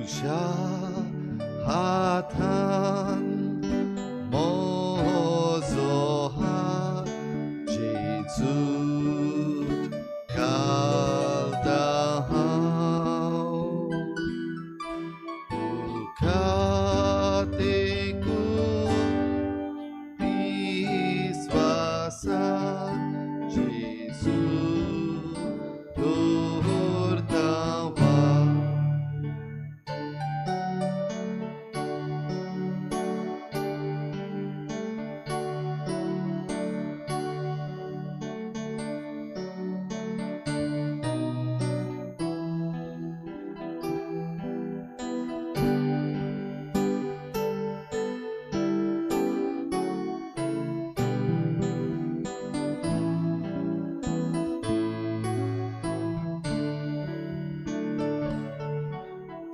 तुज्या हातान म्हजो हात जेजू घालता हांव तुका तेकून विस्वासान जेजू दवरता वाट.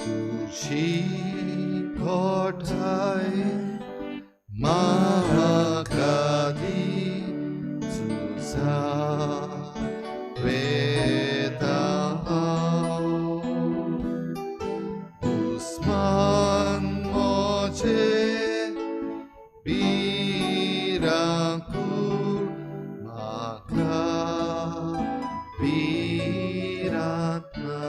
तुजी घोटाय म्हाका दी झुजा वेता हांव दुस्मान म्हजे भिरांकूळ म्हाका भिरांत ना.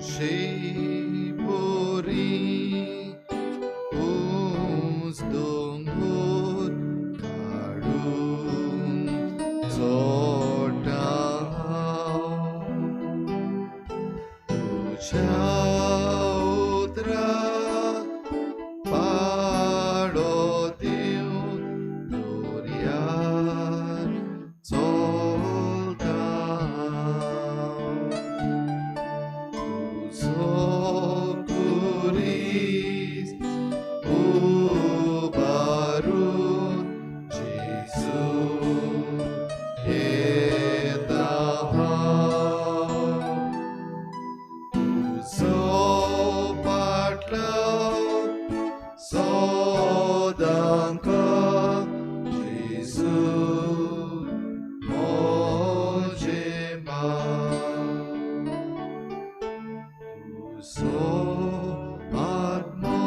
तुजे बोरी ऊंच दोंगर काडून चडटा हांव तुज्या उतराक पाडो दिवन दर्यार चलता हांव. तुजो खुरीस उबारून जेजू येता हांव. तुजो पाटलाव सदांक जेजू म्हजें मान. तुजो आत्मो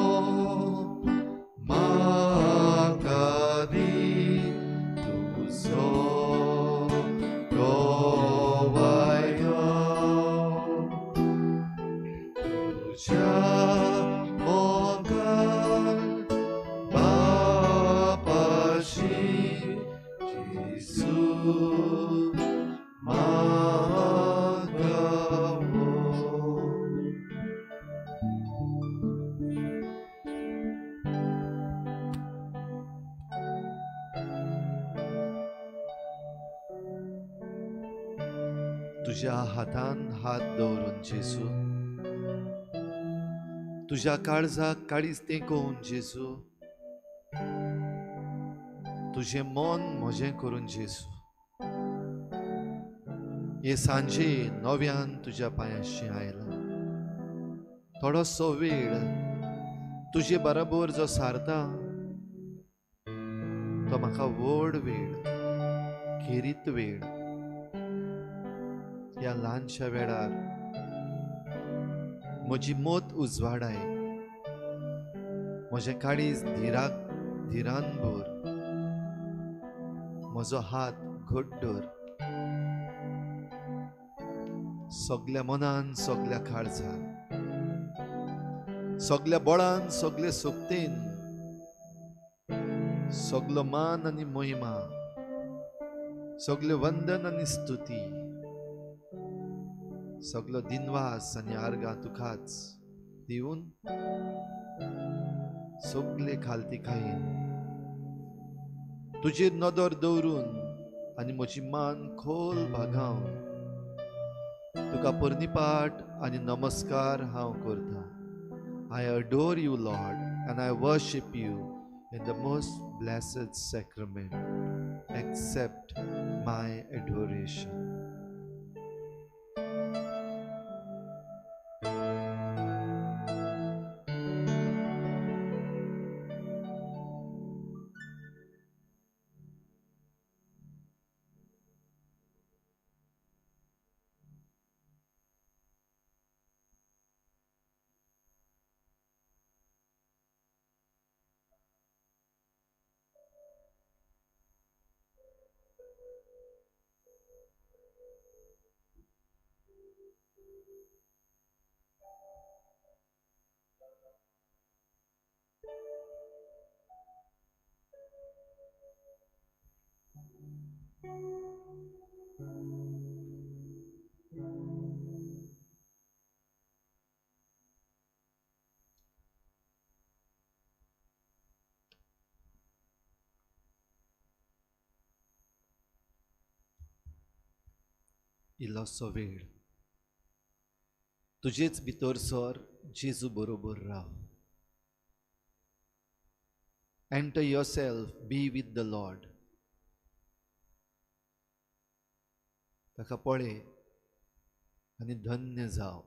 म्हाका दी तुजो गवाय हांव. तुज्या मोगान बापाशी जेजू म्हाका व्हर. तुज्या हातान हात दवरून जेजू, तुज्या काळजाक काळीज तेंकोवन जेजू, तुजें मन म्हजें करून जेजू, हे सांजे नव्यान तुज्या पांयाशी आयला. थोडोसो वेळ तुजे बराबर जो सारता तो म्हाका व्हड वेळ, खेरीत वेळ. ह्या ल्हानशा वेळार म्हजी मत उजवाडाय, म्हजें काळीज धिरान भर, म्हजो हात घट धर. सगल्या मनान, सगल्या काळजान, सगल्या बळान, सगले शक्तीन, सगलो मान आनी महिमा, सगले वंदन आनी स्तुती, सगलो दिनवास आनी आर्गां तुकाच दिवन सगले खालती खायन तुजेर नदर दवरून आनी म्हजी मान खोल भागावन तुका पर्निपाट आनी नमस्कार हांव करता. I adore you Lord and I worship you in the most blessed sacrament. Accept my adoration. इल्लोसो वेळ तुजेच भितर सर जेजू बरोबर राव. Enter yourself, be with the Lord. ताका पळय आनी धन्य जाव.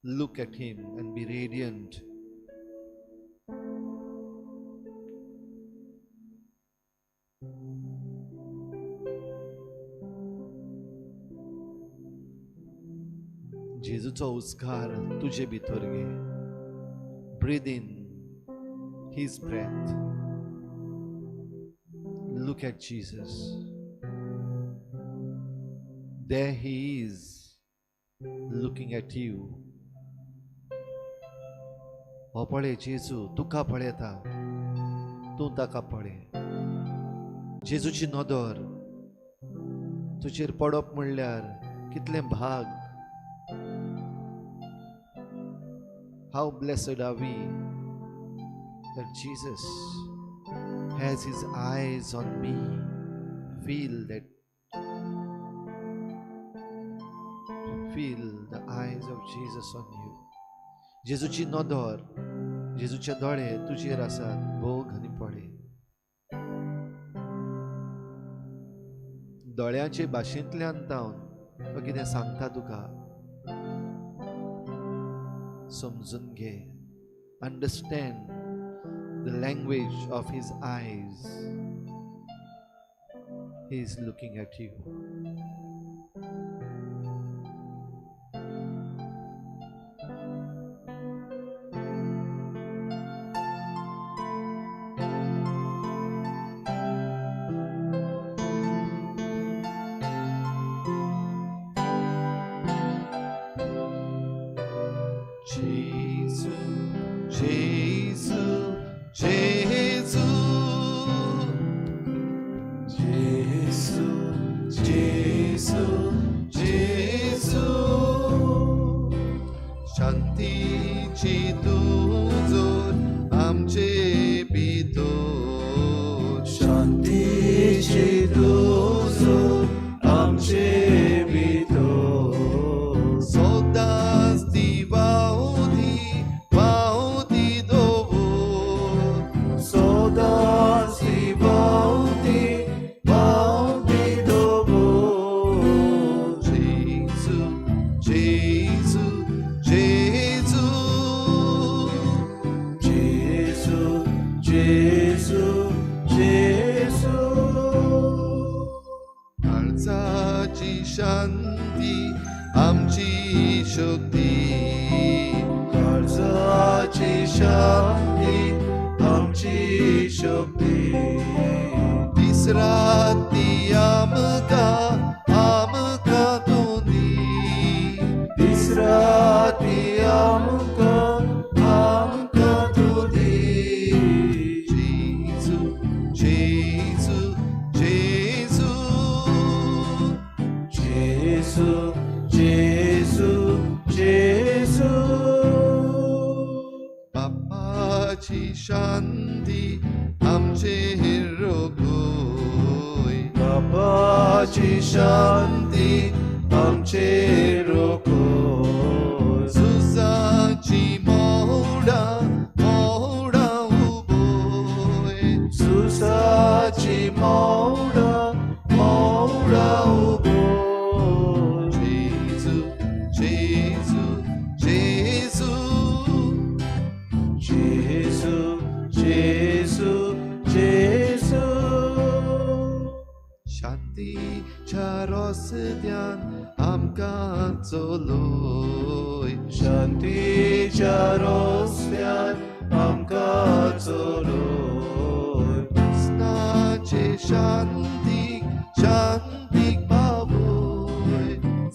Look at him and be radiant. जेजूचो उस्कार तुजे भितर घे. Breathe in his breath. Look at Jesus. There he is looking at you. हो पळय जेजू तुका पळयता, तूं ताका पळय. जेजूची नदर तुजेर पडप म्हणल्यार कितलें भाग. How blessed are we that Jesus has his eyes on me. Feel that. Feel the eyes of Jesus on you. जेजूची नदर, जेजूचे दोळे तुजेर आसात. भोग आनी पळय. दोळ्याचे भाशेंतल्यान तावन तो कितें सांगता तुका समजून घे. Understand the language of his eyes. He is looking at you. शांती आमचे चेरो कोर, सुसाची मोडा मोडा उबोय, सुसाची मोडा मोडा उबोय. जेजू जेजू जेजू, जेजू जेजू जेजू. शांतीच्या रस्त्यान आमकां चलोय, शांतीच्या रस्त्यान आमकां चलोय, कृष्णाचे शांतीक शांतीक पावोय,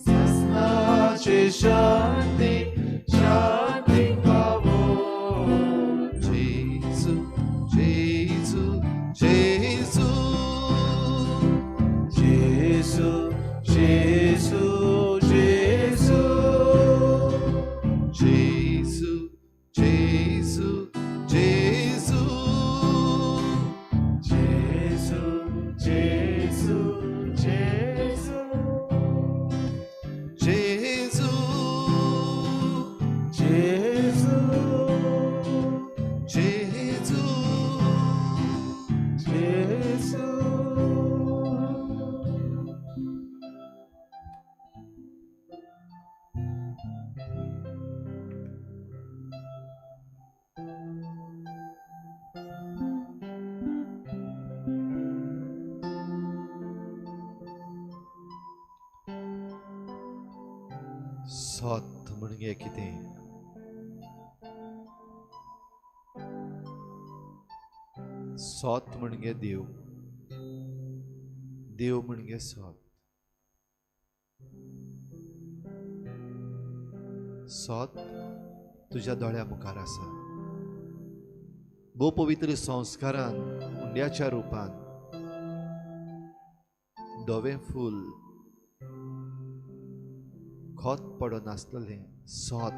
कृष्णाचे शांतीक शांतीक पावोय. जेजू जेजू जेजू, जेजू जेजू जेजू, जेजू जेजू जेजू, जेजू जेजू जेजू, जेजू जेजू जेजू, जेजू. सत म्हणजे कितें? सत म्हणजे देव, देव म्हणजे सत. सत तुज्या दोळ्या मुखार आसा. भोव पवित्र संस्कारान उंड्याच्या रुपान धवें फूल खत पडनासलें सत,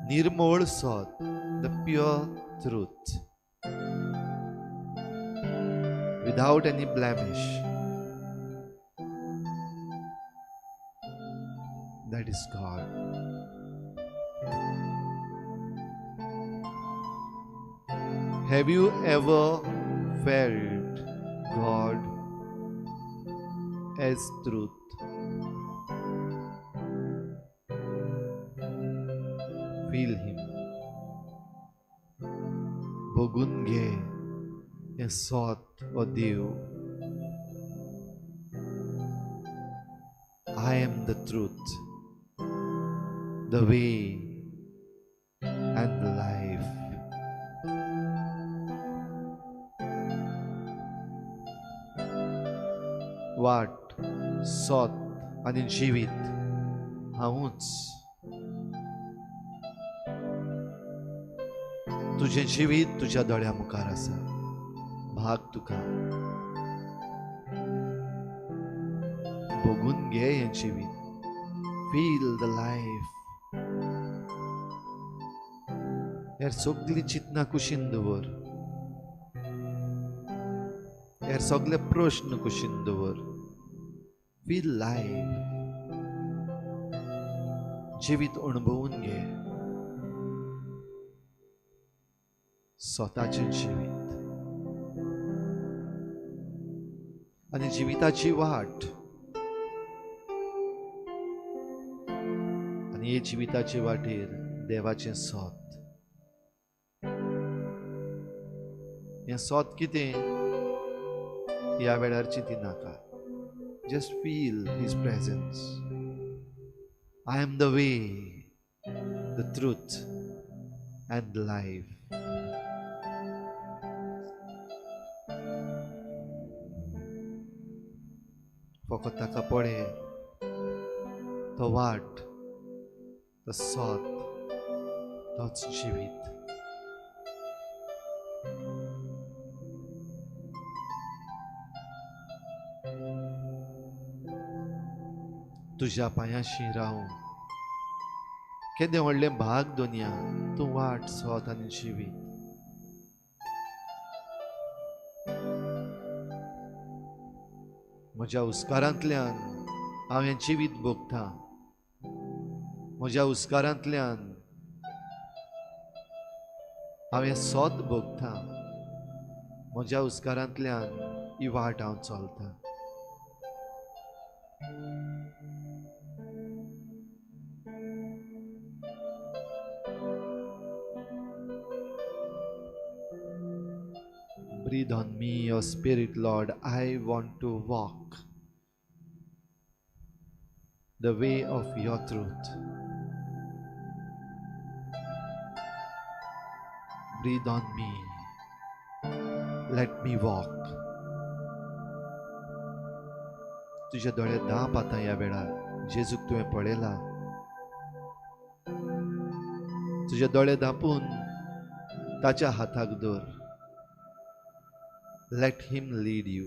निर्मळ सत, the pure truth without any blemish, that is God. Have you ever felt God as truth? Feel Him. भोगून घे हें सत हो देव. I am the truth, the way and the life. वाट, सत आनी जिवीत हांवूच. तुजें जिवीत तुज्या दोळ्या मुखार आसा. भाग तुका. भोगून घे हें जिवीत. Feel the life. हेर सगळीं चिंतनां कुशीन दवर, हेर सगळे प्रश्न कुशीन दवर. Feel life. जिवीत अणभवून घे, स्वताचें जिवीत आनी जिविताची वाट. आनी हे जिविताचे वाटेर देवाचें सत. हें सत कितें ह्या वेळार चिंतिनाका. Just feel His presence. I am the way, the truth and the life. फकत ताका पळय, तो वाट, तो सत, तोच जिवीत. तुज्या पांयांशी रावूं केदें व्हडलें भाग दोनया. तूं वाट, सत आनी जिवीत. म्हज्या हुस्कारांतल्यान हांव हें जिवीत भोगतां, म्हज्या हुस्कारांतल्यान हांव हें सोद भोगतां, म्हज्या हुस्कारांतल्यान ही वाट हांव चलतां. Breathe on me your spirit, Lord. I want to walk the way of your truth. Breathe on me. Let me walk. तुझ्या दोळे दाप आतां ह्या वेळार जेजूक तुवें पळयला. तुझे दोळे धांपून ताच्या हाताक धर. Let him lead you.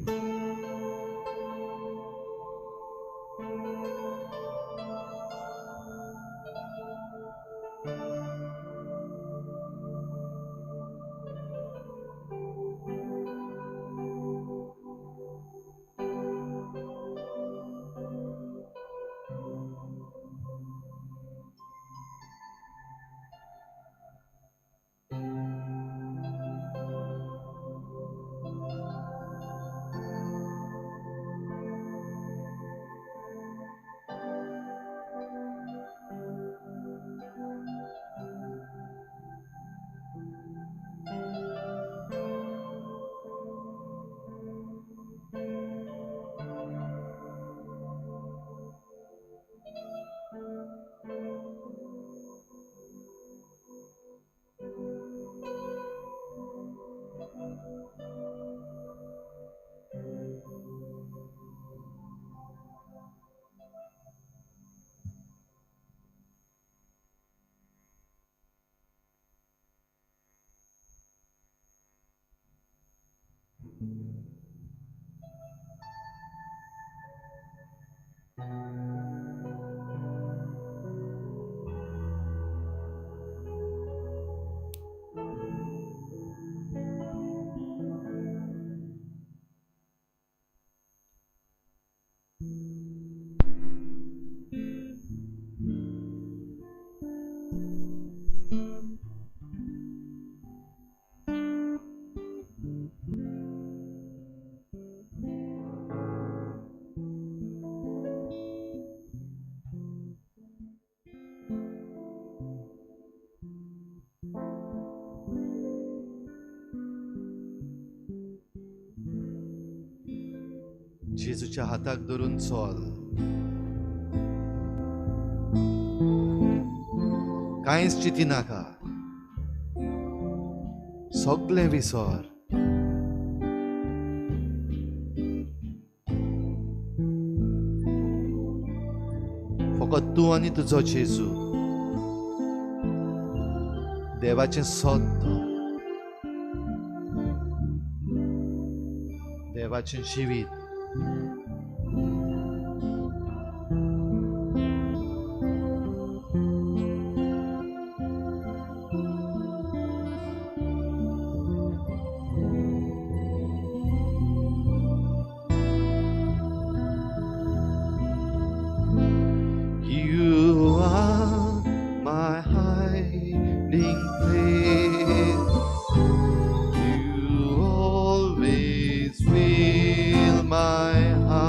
जेजूच्या हाताक धरून चल. कांयच चिंती नाका, सगळें विसर. फकत तूं आनी तुजो जेजू, देवाचें सत, देवाचें जिवीत. You are my hiding place. You always fill my heart.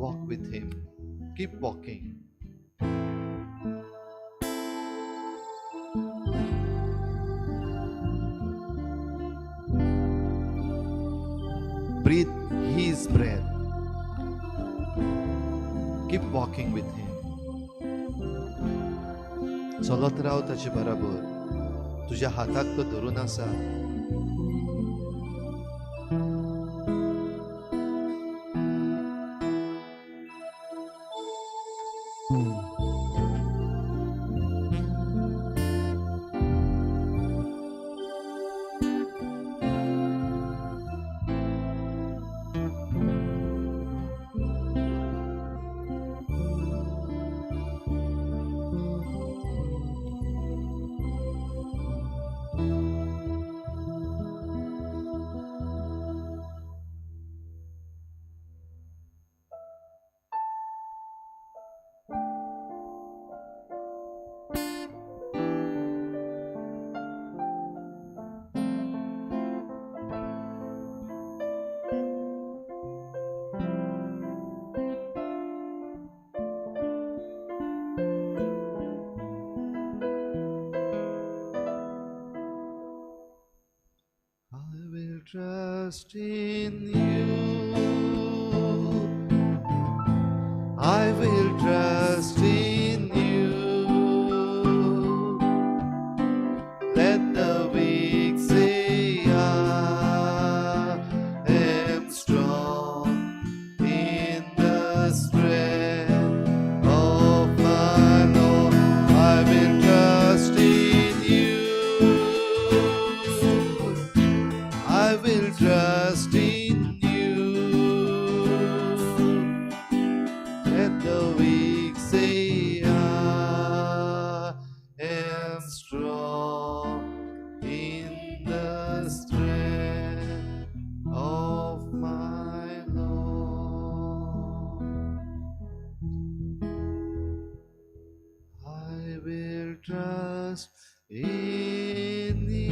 Walk with him. Keep walking. Breathe his breath. Keep walking with him. चलत राव ताचे बराबर. तुज्या हाताक तो धरून आसा. Trust in you. I will trust in you. Let the weak say I am strong in the strength of my Lord. I will trust in you. I will trust in you. Let the weak say I am strong in the strength of my Lord. I will trust in you.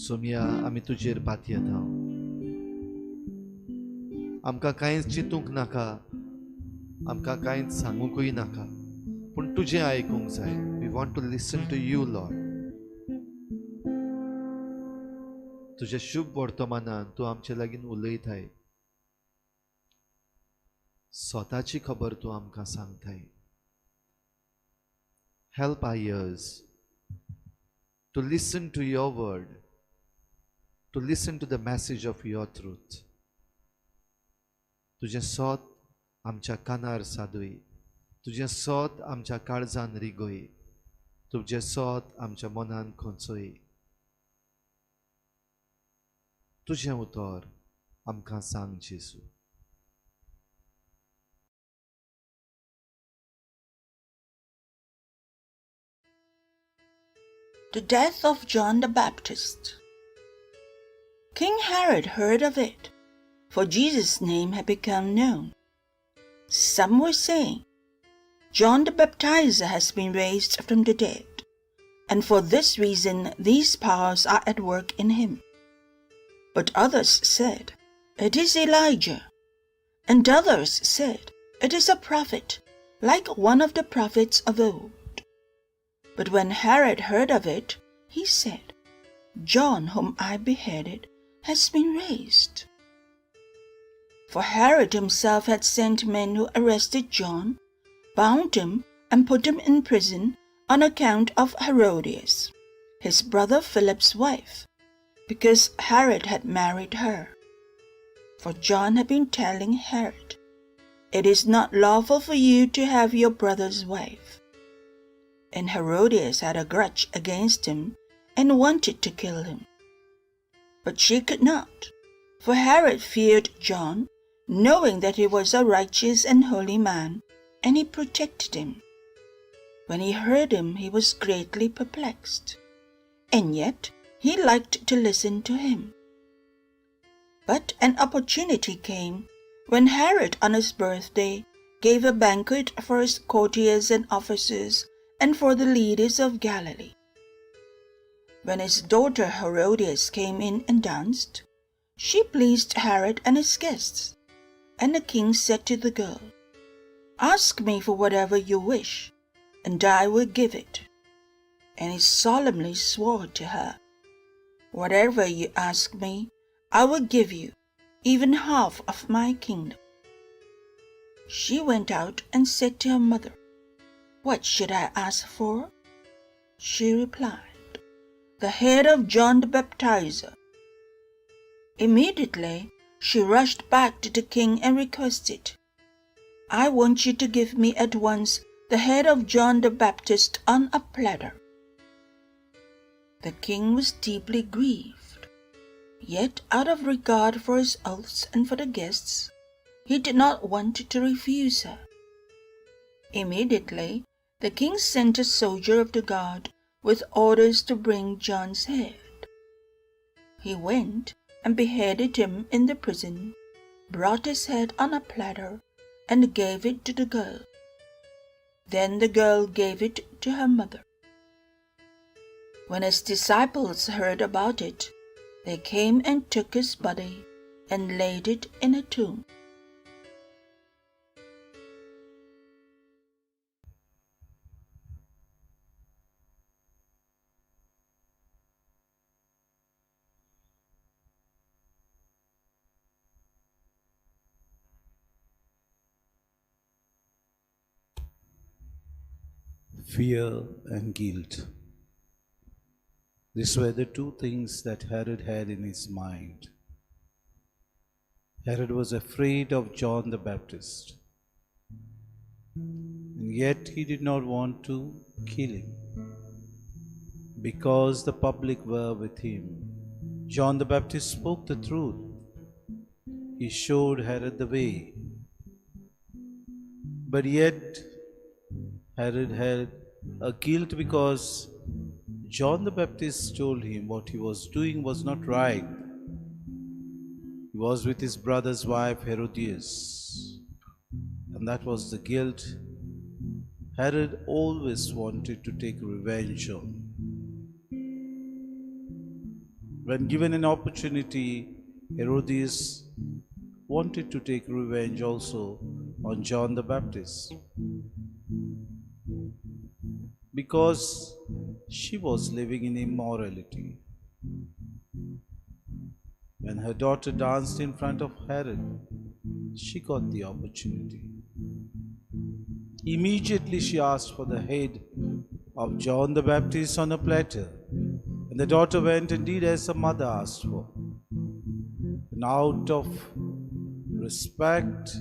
Somaiya, आमी तुजेर पातयेता. आमकां कांयच चिंतूंक नाका, आमकां कांयच सांगूंकूय नाका, पूण तुजें आयकूंक जाय. We want to listen to you Lord. तुज्या शुभ वर्तमानान तूं आमचे लागीं उलयताय. स्वताची खबर तूं आमकां सांगताय. Help our ears to listen to your word, to listen to the message of your truth. तुजें सोत आमच्या कानार सादय, तुजें सोत आमच्या काळजान रिगय, तुजें सोत आमच्या मनान खोंचय. तुजें उतर आमकां सांग जेजू. The death of John the Baptist. King Herod heard of it, for Jesus' name had become known. Some were saying, John the Baptizer has been raised from the dead, and for this reason these powers are at work in him. But others said, It is Elijah. And others said, It is a prophet, like one of the prophets of old. But when Herod heard of it, he said, John, whom I beheaded, has been raised. For Herod himself had sent men who arrested John, bound him, and put him in prison on account of Herodias, his brother Philip's wife, because Herod had married her. For John had been telling Herod, It is not lawful for you to have your brother's wife. And Herodias had a grudge against him and wanted to kill him. But she could not, for Herod feared John, knowing that he was a righteous and holy man, and he protected him. When he heard him, he was greatly perplexed, and yet he liked to listen to him. But an opportunity came when Herod on his birthday gave a banquet for his courtiers and officers and for the leaders of Galilee. When his daughter Herodias came in and danced, she pleased Herod and his guests. And the king said to the girl, "Ask me for whatever you wish, and I will give it." And he solemnly swore to her, "Whatever you ask me, I will give you, even half of my kingdom." She went out and said to her mother, "What should I ask for?" She replied, "The head of John the Baptizer." Immediately she rushed back to the king and requested, "I want you to give me at once the head of John the Baptist on a platter." The king was deeply grieved, yet out of regard for his oaths and for the guests, he did not want to refuse her. Immediately the king sent a soldier of the guard with orders to bring John's head. He went and beheaded him in the prison, brought his head on a platter, and gave it to the girl. Then the girl gave it to her mother. When his disciples heard about it, they came and took his body and laid it in a tomb. Fear and guilt. These were the two things that Herod had in his mind. Herod was afraid of John the Baptist, and yet he did not want to kill him because the public were with him. John the Baptist spoke the truth. He showed Herod the way. But yet Herod had a guilt because John the Baptist told him what he was doing was not right. He was with his brother's wife Herodias, and that was the guilt Herod always wanted to take revenge on. When given an opportunity, Herodias wanted to take revenge also on John the Baptist, because she was living in immorality. When her daughter danced in front of Herod, she got the opportunity. Immediately she asked for the head of John the Baptist on a platter, and the daughter went and did as her mother asked for. And out of respect,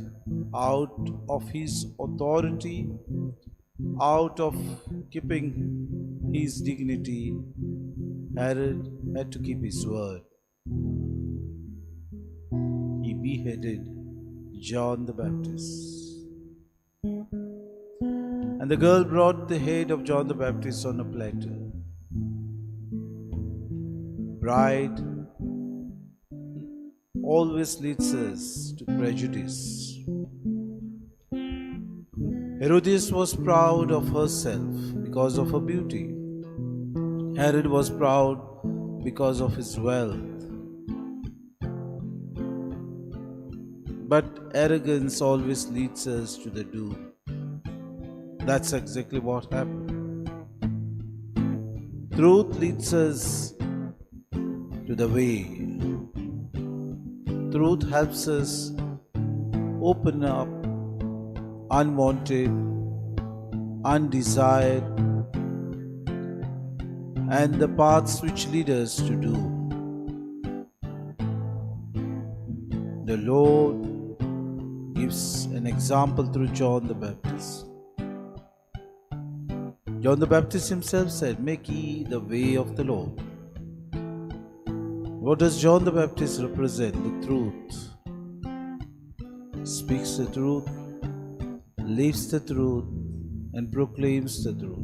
out of his authority, out of keeping his dignity, Herod had to keep his word. He beheaded John the Baptist. And the girl brought the head of John the Baptist on a platter. Pride always leads us to prejudice. Herodias was proud of herself because of her beauty. Herod was proud because of his wealth. But arrogance always leads us to the doom. That's exactly what happened. Truth leads us to the way. Truth helps us open up unwanted, undesired, and the paths which lead us to do. The Lord gives an example through John the Baptist. John the Baptist himself said, "Make ye the way of the Lord." What does John the Baptist represent? The truth. Speaks the truth, lives the truth, and proclaims the truth.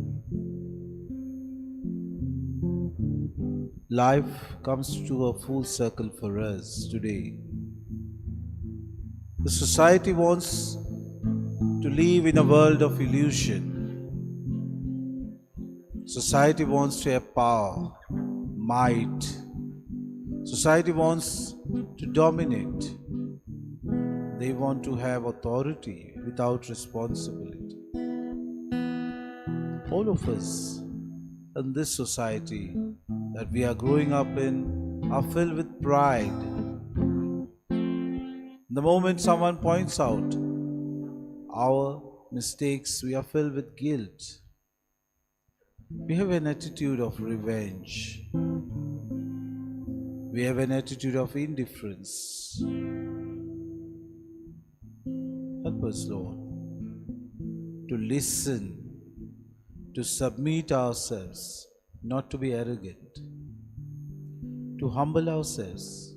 Life comes to a full circle for us today. The society wants to live in a world of illusion. Society wants to have power, might. Society wants to dominate. They want to have authority without responsibility. All of us in this society that we are growing up in are filled with pride. The moment someone points out our mistakes, we are filled with guilt. We have an attitude of revenge. We have an attitude of indifference. Help us, Lord, to listen, to submit ourselves, not to be arrogant, to humble ourselves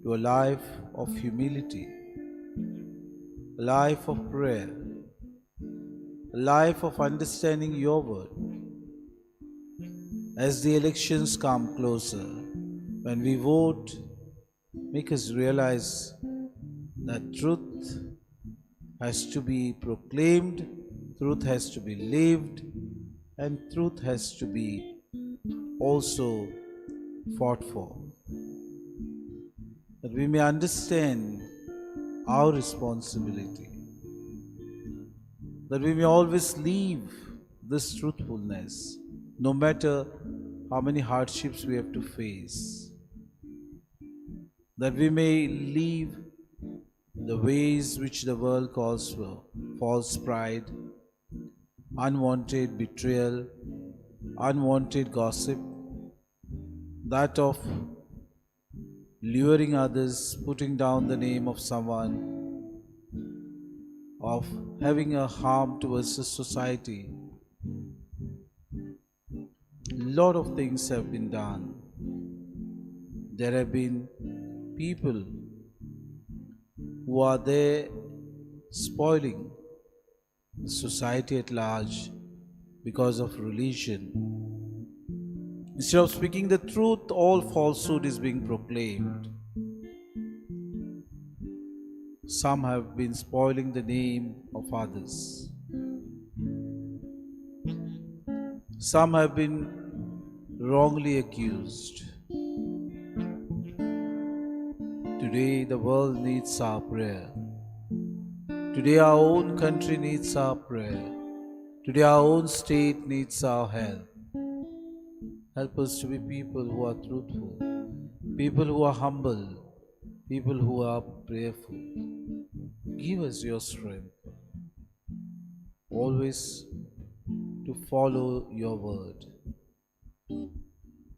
to a life of humility, a life of prayer, a life of understanding your word. As the elections come closer, when we vote, make us realize that truth has to be proclaimed, truth has to be lived, and truth has to be also fought for. That we may understand our responsibility, that we may always live this truthfulness, no matter how many hardships we have to face, that we may leave the ways which the world calls for, false pride, unwanted betrayal, unwanted gossip, that of luring others, putting down the name of someone, of having a harm towards the society. A lot of things have been done. There have been people who are there spoiling the society at large because of religion. Instead of speaking the truth, all falsehood is being proclaimed. Some have been spoiling the name of others. Some have been wrongly accused. Today the world needs our prayer. Today our own country needs our prayer. Today our own state needs our help. Help us to be people who are truthful, people who are humble, people who are prayerful. Give us your strength, always to follow your word.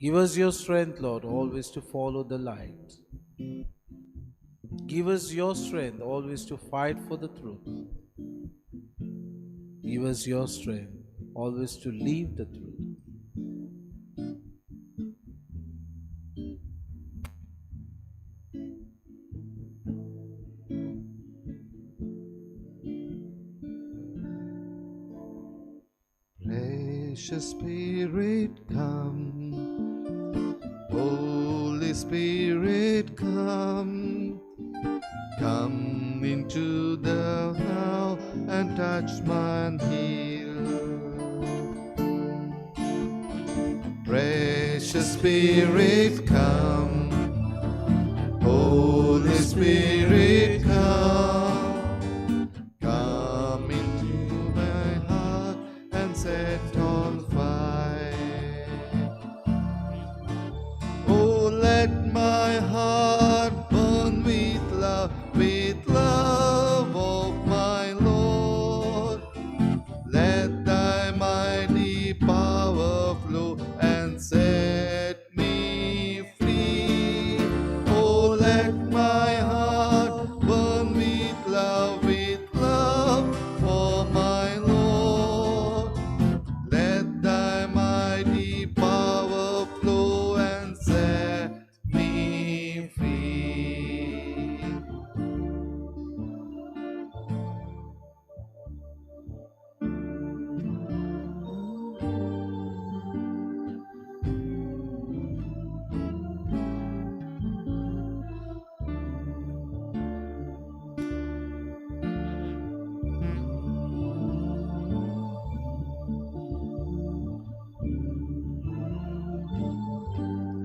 Give us your strength, Lord, always to follow the light. Give us your strength always to fight for the truth. Give us your strength always to live the truth. Precious Spirit, come. Holy Spirit, come. Come into the now and touch mine heel. Precious Spirit, come. Holy Spirit, come. Come into my heart and set on fire. Oh, let my heart burn with love of my Lord. Let thy mighty power flow and set me free. Oh, let my heart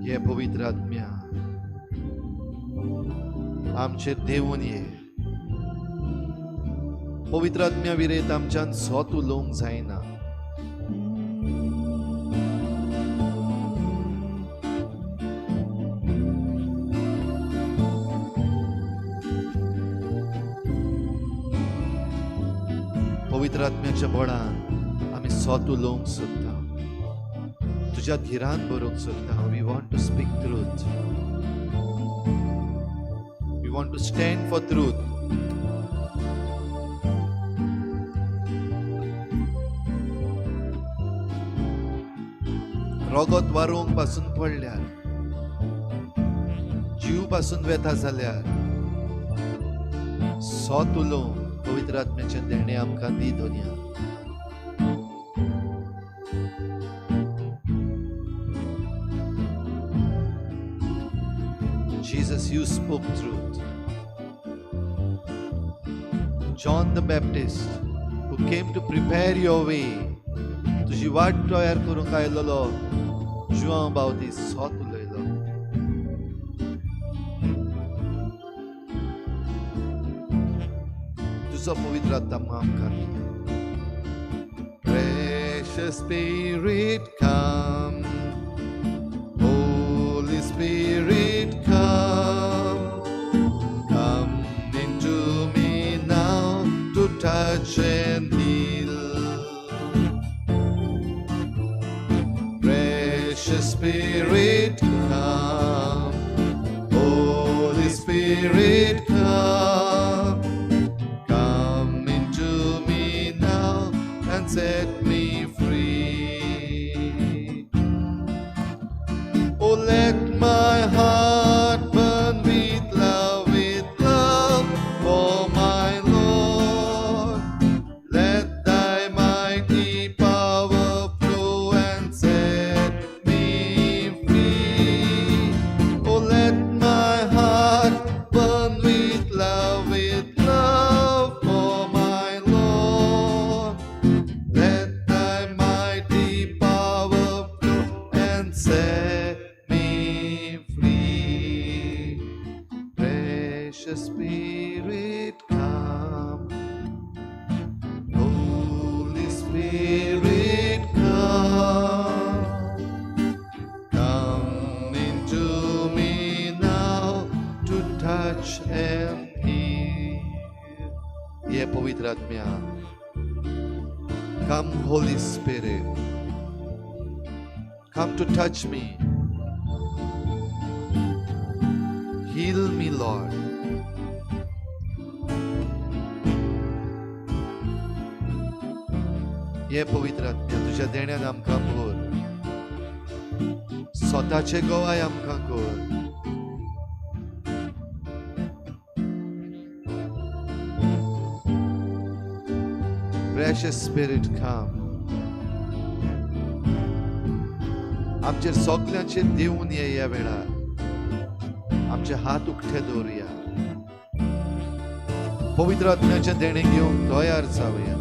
ये पवित्र आत्म्या, आमचेर देवून ये. पवित्र आत्म्या विरेत आमच्यान स्वत उलोवंक जायना. पवित्र आत्म्याच्या बळान आमी स्वत उलोवंक सोदता, तुज्या धिरान बरोवंक सोदता. We want to speak truth, we want to stand for truth. रगत वारोवंक पासून पडल्यार, जीव पासून वेता जाल्यार स्वत उलोवंक पवित्र आत्म्याचें देणें आमकां दी दोनया. Jesus, you spoke truth. John the Baptist, who came to prepare your way, तुजी वाट तयार करूंक आयलेलो जुआंव बावतीस स्वत उलयलो. तुजो पवित्र आत्मा आमकां दी. Precious Spirit, come. Holy Spirit, come. Come into me now to touch and heal. Precious Spirit, come. Holy Spirit, come. Come into me now and set me free. Oh, let my heart burn with love for my Lord. Let thy mighty power flow and set me free. Oh, let my heart burn with love for my Lord. Let thy mighty power flow and set me free. Precious Spirit, come. Holy Spirit, come. Come into me now to touch and heal. ये पवित्र आत्म्या, come Holy Spirit, come to touch me. Heal me, Lord. ये पवित्र आत्म्या, तुझ्या देण्यान आमकां भर, स्वताचे गवाय आमकां कर. Precious Spirit, come. आमचेर सगल्यांचेर देवून ये. ह्या वेळार आमचे हात उक्ते दवरुया, पवित्र आत्म्याचें देणें घेवंक तयार जावया.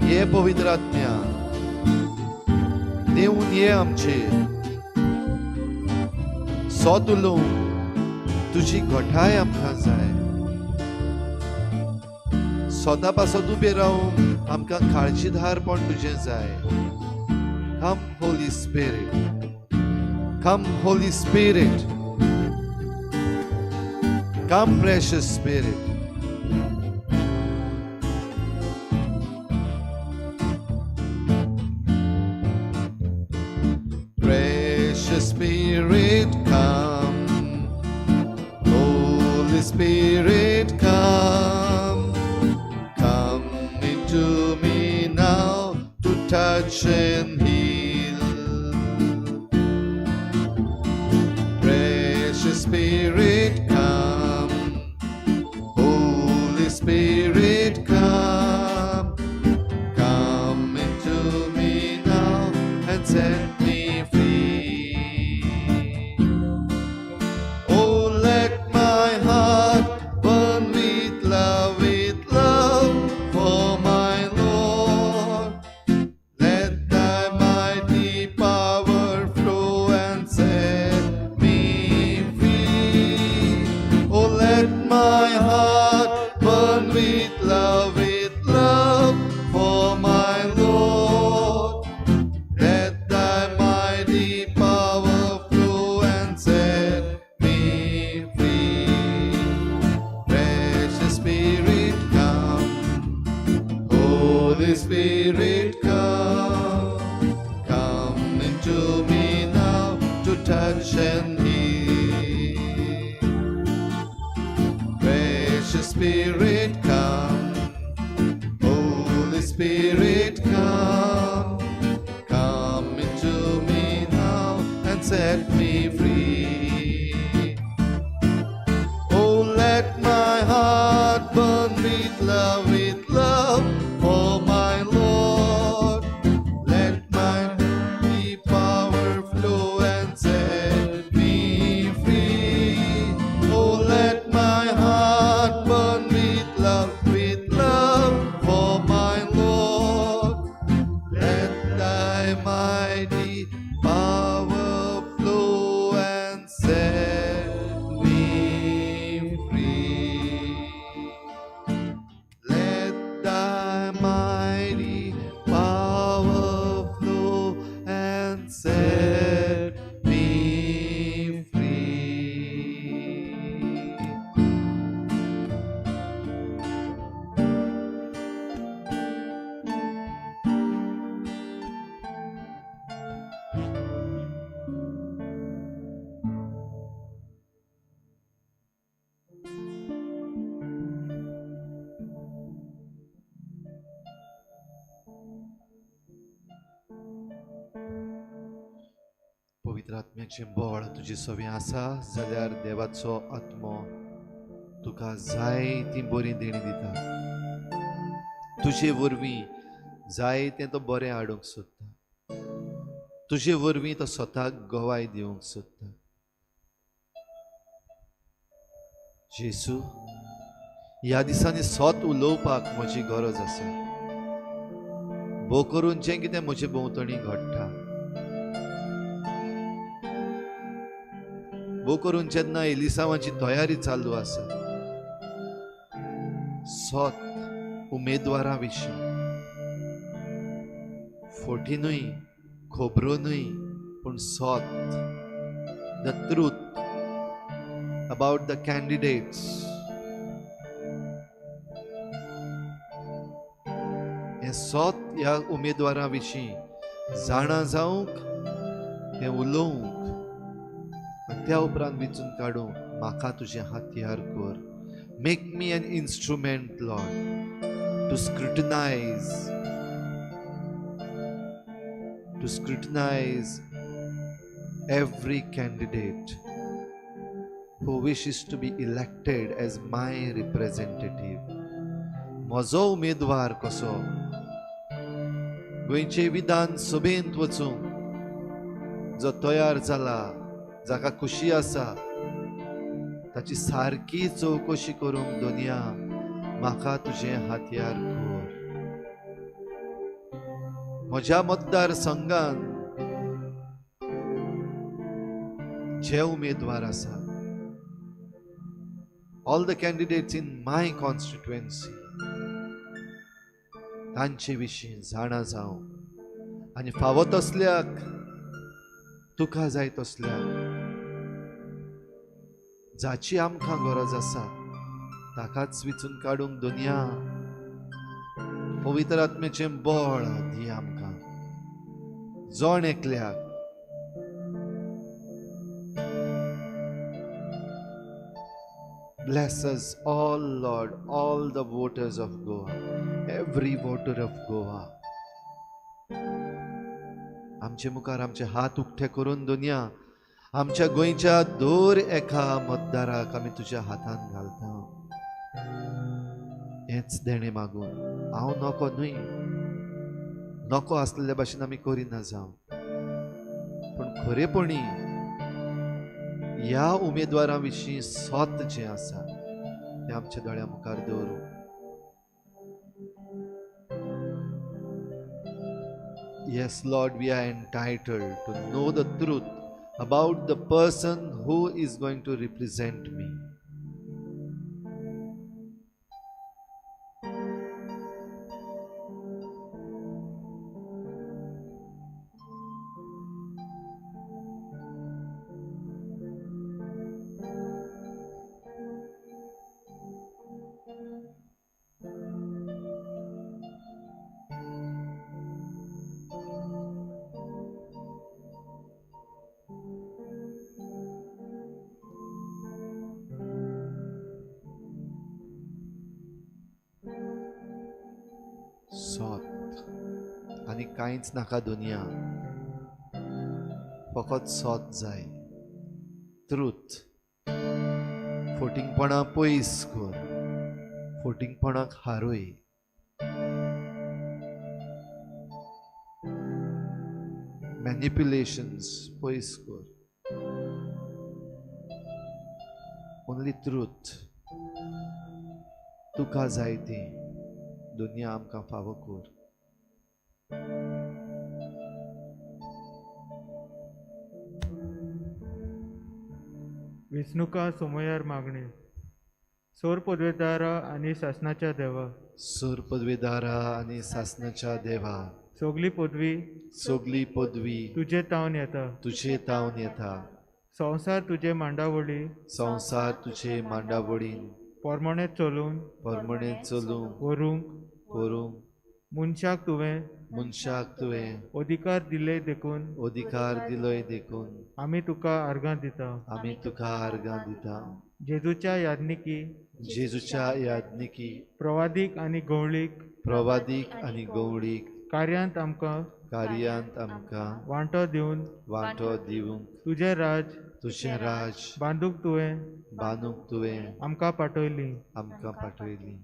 ये पवित्र आत्म्या, देवून ये आमचेर. स्वत उलोवंक तुजी घटाय आमकां जाय. स्वता पासत उबें रावूंक आमकां काळजीदारपण तुजें जाय. Come Holy Spirit, come Holy Spirit, come precious Spirit. Precious Spirit, come. Holy Spirit, come. Come into me now to touch and heal. Precious Spirit, come. Holy Spirit, come. Come into me now and set me free. Oh, let my heart burn with love for my Lord. Let thy mighty power flow and set refresh and heal. Precious Spirit, come. Holy Spirit, come. Come into me now and set me free. Oh, let my heart burn with love for my Lord. Let my mighty power flow and set me free. Oh, let my heart burn with love for my Lord. Let thy mighty power flow and set me free. Let thy mighty power flow and set me free. पवित्र आत्म्याचें बळ तुजे सवें आसा जाल्यार देवाचो आत्मो तुका जाय ती बरी देणी दिता. तुजे वरवीं जाय तें तो बरें हाडूंक सोदता. तुजे वरवीं तो स्वताक गवाय दिवंक सोदता. जेसू, ह्या दिसांनी सत उलोवपाक म्हजी गरज आसा. भोव करून जें कितें म्हजे भोंवतणी घडटा, भोव करून जेन्ना एलिसांवाची तयारी चालू आसा, सत उमेदवारा विशीं फोटी न्हय, खबरो न्हय, पूण सत, the truth about the candidates. हें सत ह्या उमेदवारा विशीं जाणा जावंक, तें उलोवंक आनी त्या उपरांत विचून काडूंक म्हाका तुजें हातयार कर. Make me an instrument, Lord, to scrutinize, to scrutinize every candidate who wishes to be elected as my representative. म्हजो उमेदवार कसो गोंयचे विधान सभेंत वचूंक जो तयार जाला, जाका खुशी आसा, ताची सारकी चवकशी करूंक दुनिया म्हाका तुजें हातयार कर. म्हज्या मतदार संघान जे उमेदवार आसा, all the candidates in my constituency, तांचे विशीं जाणा जावं आनी फावो तसल्याक, तुका जाय तसल्याक, जाची आमकां गरज आसा ताकाच विचून काडूंक दुनिया पवित्र आत्म्याचें बळ दी आमकां. जण एकल्याक Bless us all, Lord, all the voters of Goa, every voter of Goa. आमचे मुखार आमचे हात उक्ते करून दुनिया आमच्या गोंयच्या दर एका मतदाराक आमी तुज्या हातान घालता. हेंच देणें मागून हांव नको न्हय, नको आसलेल्या भाशेन आमी करिना जावं, पूण खरेपणी ह्या उमेदवारां विशीं सत जें आसा तें आमच्या दोळ्यां मुखार दवरूं. Yes, Lord, we are entitled to know the truth about the person who is going to represent me. सोत आनी कांयच नाका दुनिया, फकत सोत जाय. ट्रूथ. फोटिंगपणां पयस कर, फोटिंगपणाक हारोय. मॅनिप्युलेशन्स पयस कर. Only truth. तुका जाय ती दुनिया आमकां फावो कर. वेंचणुका सोमयार मागणी. सोर पदवेदारा आनी सासनाच्या देवा, सोर पदवेदारा आनी सासनाच्या देवा, सगली पदवी, सगली पदवी तुजे तावन येता, तुजे तावन येता. संवसार तुजे मांडावळी, संवसार तुजे मांडावळीन परमणें चलून, परमणें चलून व्हरूंक, व्हरूंक मनशाक तुवें, मनशाक तुवें अधिकार दिले देखून, अधिकार दिलोय देखून आमी तुका आर्गां दिता. आमी तुका आर्गां दिता. जेजूच्या याज्ञिकी, जेजूच्या याज्ञिकी, प्रवादीक आनी गवळीक, प्रवादीक आनी गवळीक कार्यांत आमकां, कार्यांत आमकां वांटो दिवन, वांटो दिवंक तुजें राज, तुजें राज बांदूंक तुवें, बांदूंक तुवें आमकां पाठयली. आमकां पाठयली.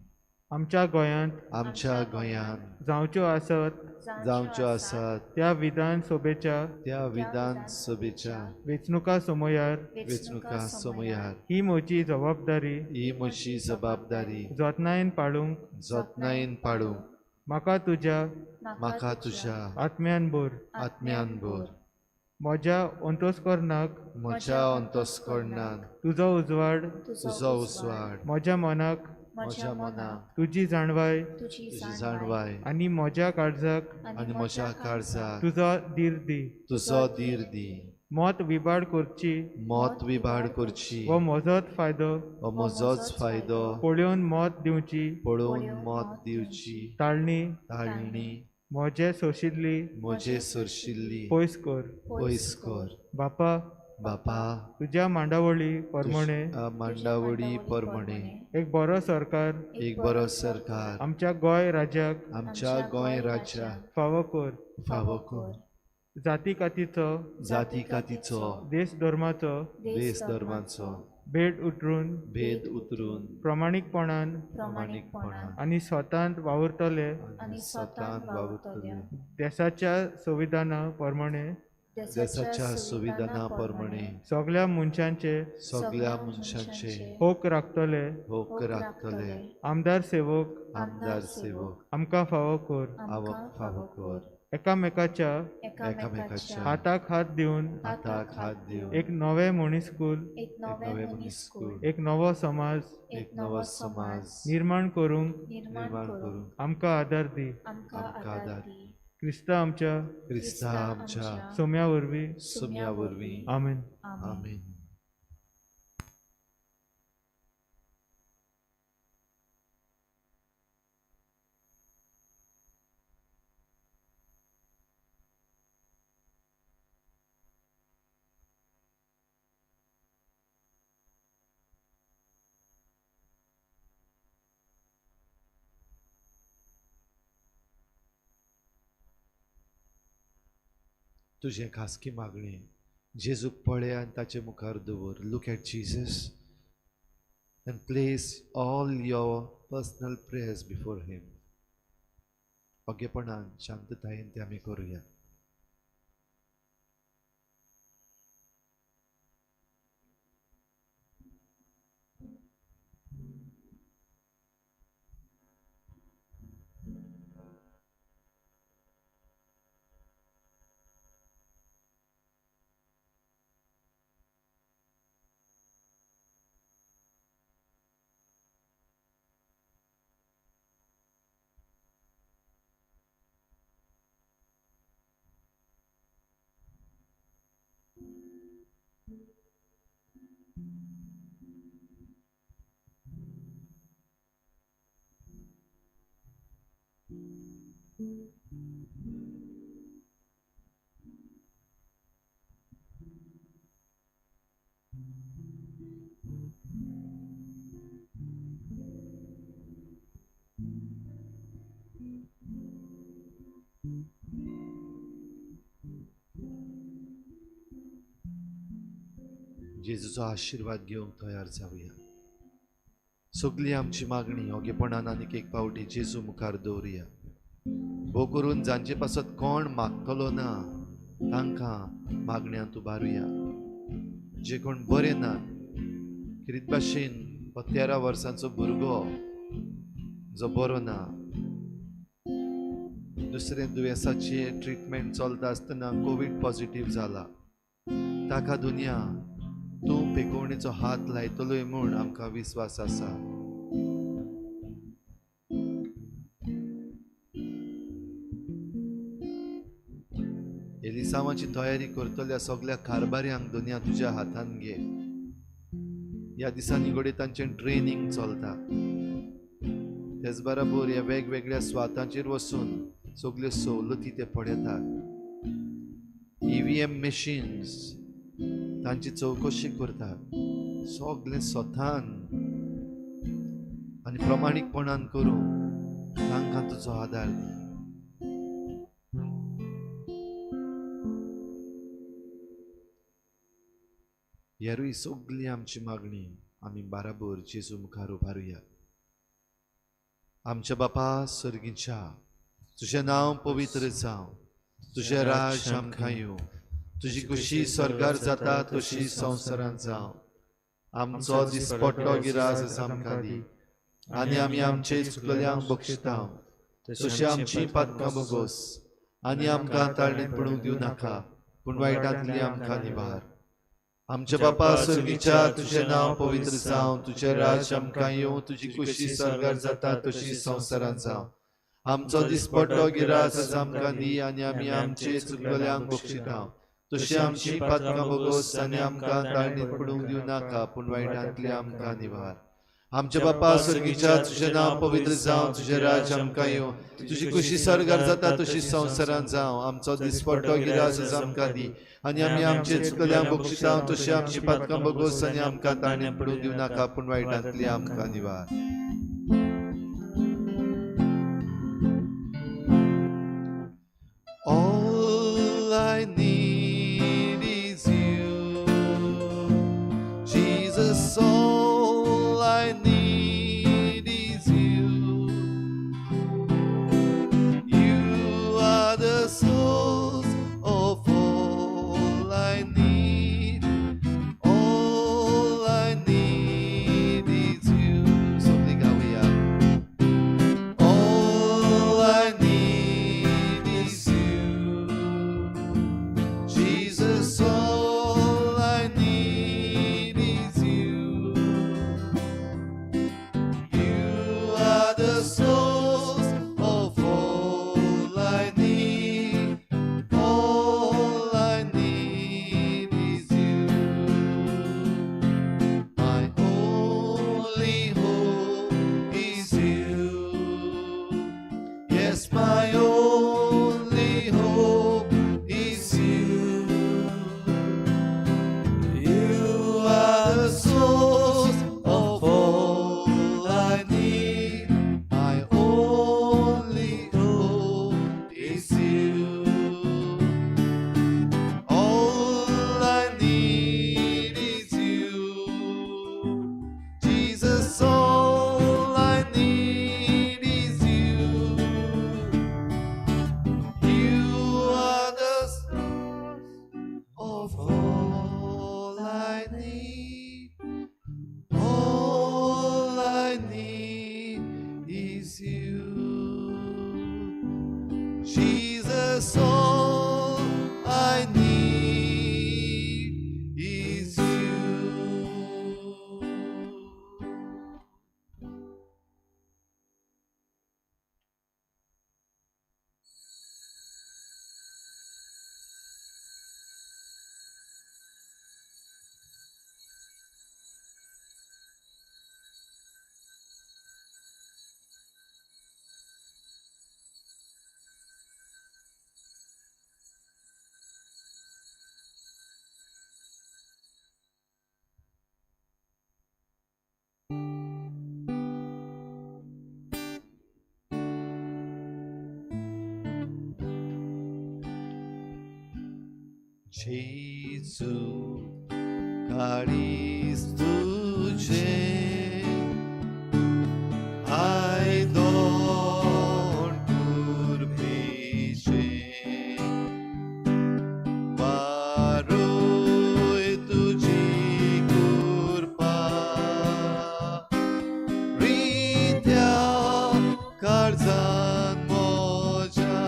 आमच्या गोंयांत, आमच्या गोंयांत जावच्यो आसत, जावच्यो आसात त्या विधानसभेच्या, त्या विधानसभेच्या वेंचणुका समयार, वेंचणुका समयार ही म्हजी जबाबदारी, ही म्हजी जबाबदारी जतनायेन पाळूंक, जतनायेन पाळूंक म्हाका तुज्या, म्हाका तुज्या आत्म्यान भर. आत्म्यान भर. म्हज्या अंतस्कर्णाक, म्हज्या अंतस्कर्णाक तुजो उजवाड, तुजो उजवाड, म्हज्या मनाक, म्हज्या मनाक तुजी जाणवाय, तुजी जाणवाय आनी म्हज्या काळजाक, आनी म्हज्या काळजाक तुजो धीर दी. तुजो धीर दी. मत विबाड करची, मत विबाड करची हो म्हजोच फायदो, हो म्हजोच फायदो पळोवन मत दिवची, पळोवन मत दिवची ताळणी, ताळणी म्हजे सोशिल्ली, म्हजे सोरशिल्ली पयस कर. पयस कर. बापा, बापा, तुज्या मांडावळी परमणे, मांडावळी परमणे एक बरो सरकार, एक बरो सरकार आमच्या गोंय राज्याक, आमच्या गोंय राज्याक फावो कर. फावो कर. जाती कातीचो, जाती कातीचो, देश धर्माचो, देश धर्माचो भेद उतरून, भेद उतरून प्रमाणीकपणान, प्रमाणीकपणान आनी स्वतांत वावुरतले, आनी स्वतांत वावुरतले, देशाच्या संविधाना परमणे, देशाच्या संविधाना परमणे सगल्या मनशांचे, सगल्या मनशांचे हक राखतले, हक राखतले, आमदार सेवक, आमदार सेवक आमकां फावो कर. आमकां फावो कर. एकामेकाच्या, एकामेकाच्या हाताक हात दिवन, हाताक हात दिवन एक नवें मनीसकूल, एक नवें मनीसकूल, एक नवो समाज, एक नवो समाज निर्माण करूंक, निर्माण करूंक आमकां आदार दी. आमकां आदार दी. क्रिस्ता आमच्या, क्रिस्ता आमच्या सोम्या वरवीं, सोम्या वरवीं. आमेन. आमेन. तुजें खासगी मागणें जेजूक पळय आनी ताचे मुखार दवर. Look at Jesus and place all your personal prayers before him. ओगेपणान शांततायेन तें आमी करुया. जेजूचो आशिर्वाद घेवंक तयार जावया. सगळी आमची मागणी ओगेपणान आनीक एक पावटी जेजू मुखार दवरुया. भोव करून जांचे पासत कोण मागतलो ना तांकां मागण्यांत उबारुया. जे कोण बरे नात, किरीत भाशेन हो 13 वर्सांचो भुरगो जो बरो ना, दुसरें दुयेंसाचें ट्रिटमेंट चलता आसतना कोवीड पॉजिटीव जाला, ताका दुनिया तूं पेकोवणेचो हात लायतलोय म्हूण आमकां विस्वास आसा. एलिसांवाची तयारी करतल्या सगळ्या कारभाऱ्यांक दुनिया तुज्या हातान घे. ह्या दिसांनी घडये तांचें ट्रेनींग चलता, तेच बराबर ह्या वेगवेगळ्या स्वातांचेर वचून सगल्यो सवलती ते पळयतात. EVM machines तांची चवकशी करतात. सगळें स्वतान आनी प्रमाणीकपणान करूंक तांकां तुजो आदार दी. ह्यारूय सगळी आमची मागणी आमी बाराबर जेजू मुखार उबारुया. आमच्या बापा सर्गीच्या, तुजें नांव पवित्र जावं, तुजें राज आमकां येवं, तुजी खुशी स्वर्गार जाता तशी संवसारांत जावं. आमचो दिसपट्टो गिरास आमकां दी आनी आमी आमचे चुकलेल्यांक बक्षिता तशी आमची पातकां बोगोस आनी आमकां ताळणेंत पडूंक दिवं नाका, पूण वायटांतली आमकां निवार. आमच्या बापा सर्गीच्या, तुजें नांव पवित्र जावं, तुजें राज आमकां येवं, तुजी खुशी स्वर्गार जाता तशी संवसारांत जावं. आमचो दिसपट्टो गिरास आमकां दी आनी आमी आमचे चुकलेल्यांक बक्षिता तशी आमची पातकां बोगोस आनी आमकां ताळणेंत पडूंक दिवं नाका, पूण वायटांतली आमकां निवार. आमच्या बापा सर्गीच्या, तुजें नांव पवित्र जावं, तुजें राज आमकां येवं, तुजी खुशी स्वर्गार जाता तशी संवसारांत जावं. आमचो दिसपट्टो गिरास आमकां दी आनी आमी आमचे चुकल्यांक बक्षिता तशी आमची पातकां बोगोस आनी आमकां ताळणेंत पडूंक दिवं नाका, पूण वायटांतली आमकां निवार. All I need is you, Jesus, all I need is you. You are the source of all I need. All I need is you. Something we are. All I need is you, Jesus, all I need is you. You are the source of all I need. All I need is you. My only hope is you. Yes, my only hope is you. You are the source of all I need. My only hope is you. All I need is you. Jesus, all I need is you. You are the source of all I need. All I need is you. Jesus, all I need is you. Gesù, काळीज तुजें आयदोण कुरबेचें वारोय तुजी कृपा रित्या काळजान म्हज्या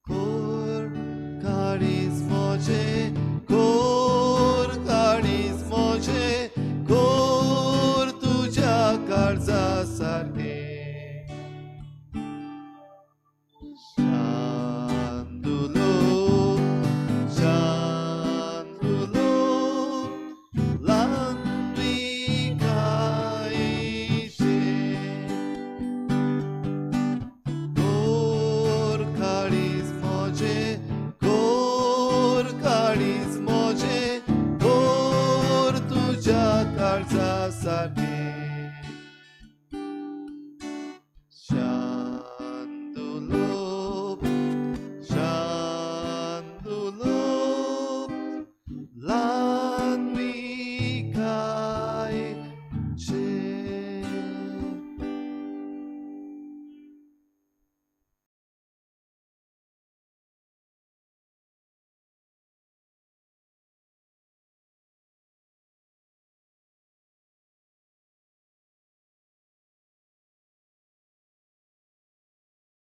कोर काळीज म्हजें